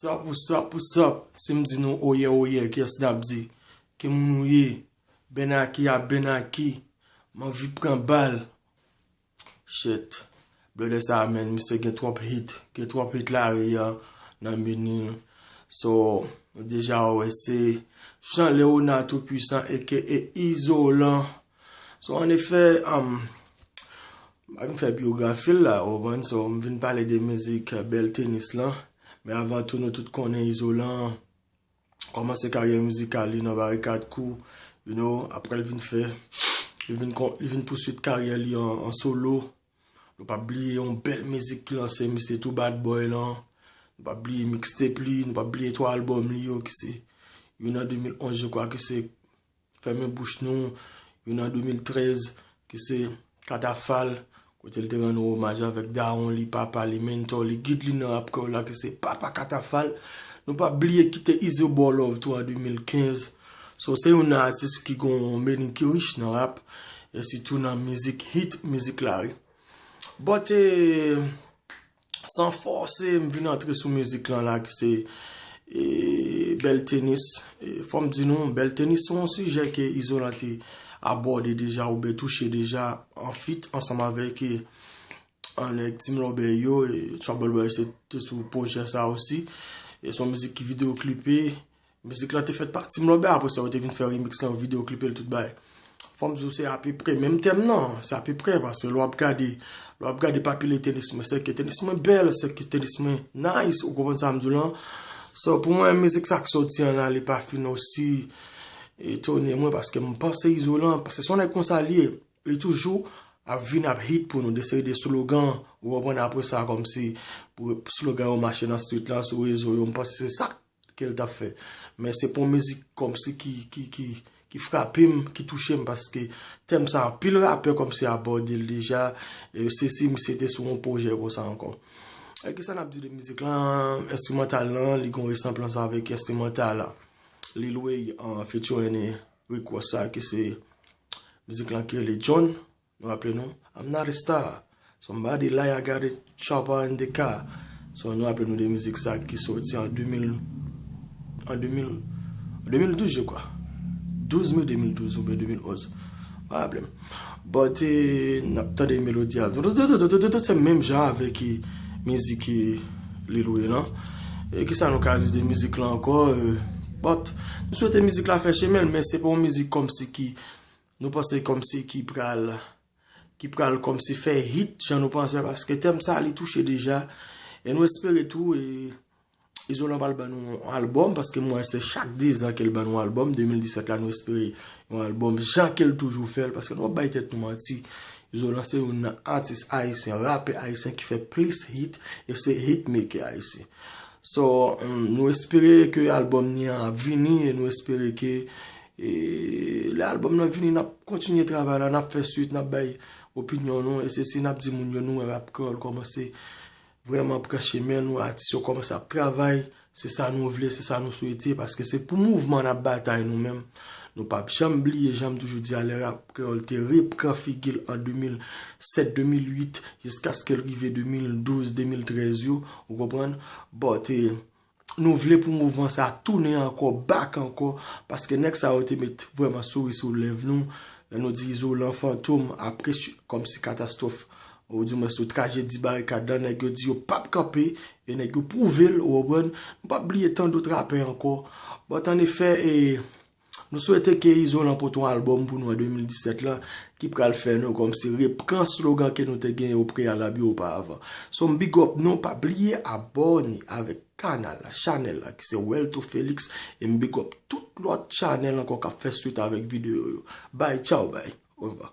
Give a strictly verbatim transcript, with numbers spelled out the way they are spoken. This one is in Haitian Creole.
What's up, what's up, what's up? Si m di nou oye oye, kiyès n ap di? Ki moun ou ye? Benaki a Benaki. M anvi pran bal. Shit. Blòdè sa a, menn, misye gen twòp hit. Gen twòp hit lari a nan men li. So, nou deja wè se Jean Léonard Tout-Puissant, aka Izolan. So, an efè, um, m pa vin fè biyografi l la, ou konprann? So, m vin pale de mizik Bèl Tenis lan. Men avan tou, nou tout konnen Izolan kòmanse karyè mizikal li nan Barikad Crew, you know, apre l vin fè, li vin, kon- li vin pouswit karyè li an, an solo. Nou p ap bliye yon bèl mizik ki lanse misye tou, Bad Boy lan. Nou p ap bliye mixtape li, nou p ap bliye twa albòm li yo ki se youn an de mil onz, je kwa, ki se Fèmen Bouch Nou, youn an de mil trèz, ki se Katafal, kote l te rann nou omaj avèk dawon li, papa li, mentor li, gid li nan rap kreyòl la, ki se Papa Katafal. Nou p ap bliye kite Izo Ball Love tou an de mil kenz. So, se youn nan atis ki gon meni ki rich nan rap, e sitou nan mizik hit, mizik lari. But, eh, san fòse, m vin antre sou mizik lan la, ki se, eh, Bèl Tenis. Eh, fò m di nou, Bèl Tenis se yon sijè ke Izolan te abòde deja, oubyen touche deja, an feat ansanm avèk, eh, an nèg Team Lòbèy yo, e Trouble Boy se te sou pwojè sa osi. E se yon mizik ki videyo klipe. Mizik lan te fèt pa Team Lòbèy, apre sa yo te vin fè remix lan, yo videyo klipe l, tout bagay. Fò m di w se apeprè menm tèm nan, se apeprè, paske lè w ap gade, lè w ap gade pa pile tenis mwen, se ke tenis mwen bèl, se ke tenis mwen nice, ou konprann sa m di w lan. So, pou mwen, mizik sa k soti an la, li pa fin osi etone mwen, paske m panse Izolan, paske se yon nèg konsa li ye. Li toujou ap vin ap hit pou nou, de seri de slogan, ou konprann, apre sa, kòmsi, pou slogan yo mache nan street lan, sou rezo yo, m panse se sa ke l t ap fè. Men se pa yon mizik kòmsi ki, ki, ki, ki frape m, ki touche m, paske tèm sa, anpil rapè kòmsi abòde l deja, e se si misye te sou yon pwojè konsa ankò. E kisa n ap di de mizik lan, enstrimantal lan, li gon resanblans avèk enstrimantal Lil Wayne, an, featuring Rick Ross sa, ki se mizik lan ki rele John. Nou raple nou, I'm not a star. Somebody lie, I got a chopper in the car. So, nou raple nou de mizik sa ki soti an de mil, an de mil, an de mil douz, je kwa. Douz me de mil douz oubyen de mil onz. Pa raple m. But, eh, n ap tande melodi a. Se menm jan avèk, eh, mizik, eh, Lil Wayne lan. E kisa nou ka di de mizik la ankò? Eh, but, nou swete mizik la fè chemen l, men se pa yon mizik kòmsi ki nou panse kòmsi ki pral, ki pral kòmsi fè hit, jan nou panse, paske tèm sa li touche deja. E nou espere tou, e, Izolan pral ban nou yon albòm, paske m wè se chak de zan ke l ban nou yon albòm. De mil disèt la, nou espere yon albòm, jan ke l toujou fè l, paske nou p ap bay tèt nou manti. Izolan se youn nan atis ayisyen, rapè ayisyen ki fè plis hit, e se hitmaker ayisyen. So, mm, nou espere ke albòm ni an ap vini, e nou espere ke E lè albòm nan vini, n ap kontinye travay la, n ap fè swit, n ap bay opinyon nou, e se si n ap di moun yo nou wè rap kreyòl kòmanse vrèman pran chemen, nou wè atis yo kòmanse ap travay, se sa nou vle, se sa nou swete, paske se pou mouvman n ap batay nou menm. Nou p ap janm bliye, jan m toujou di a, lè rap kreyòl te repran figi l an de mil sèt, de mil uit, jiskaske l rive de mil douz, de mil trèz yo, ou konprann? But, eh, nou vle pou mouvman sa tounen ankò, back ankò, paske nèg sa yo te met vrèman souri sou lèv nou. Lè nou di Izolan Fantom, apre ch- kòmsi katastwòf, ou di mwen sou trajedi Barikad lan, nèg yo di yo p ap kanpe, e nèg yo pwouve l, ou konprann? Nou p ap bliye tan dòt rapè ankò. But an efè, e, nou swete ke Izolan pote yon albòm pou nou an de mil disèt lan, ki pral fè nou kòmsi repran slogan ke nou te genyen opreyalab yo oparavan. So, m big up nou, pa bliye abòne avèk kanal la, chanèl la, ki se Welto Felix, e m big up tout lòt chanèl ankò k ap fè swit avèk videyo yo. Bye, tchaw, bye. Orevwa.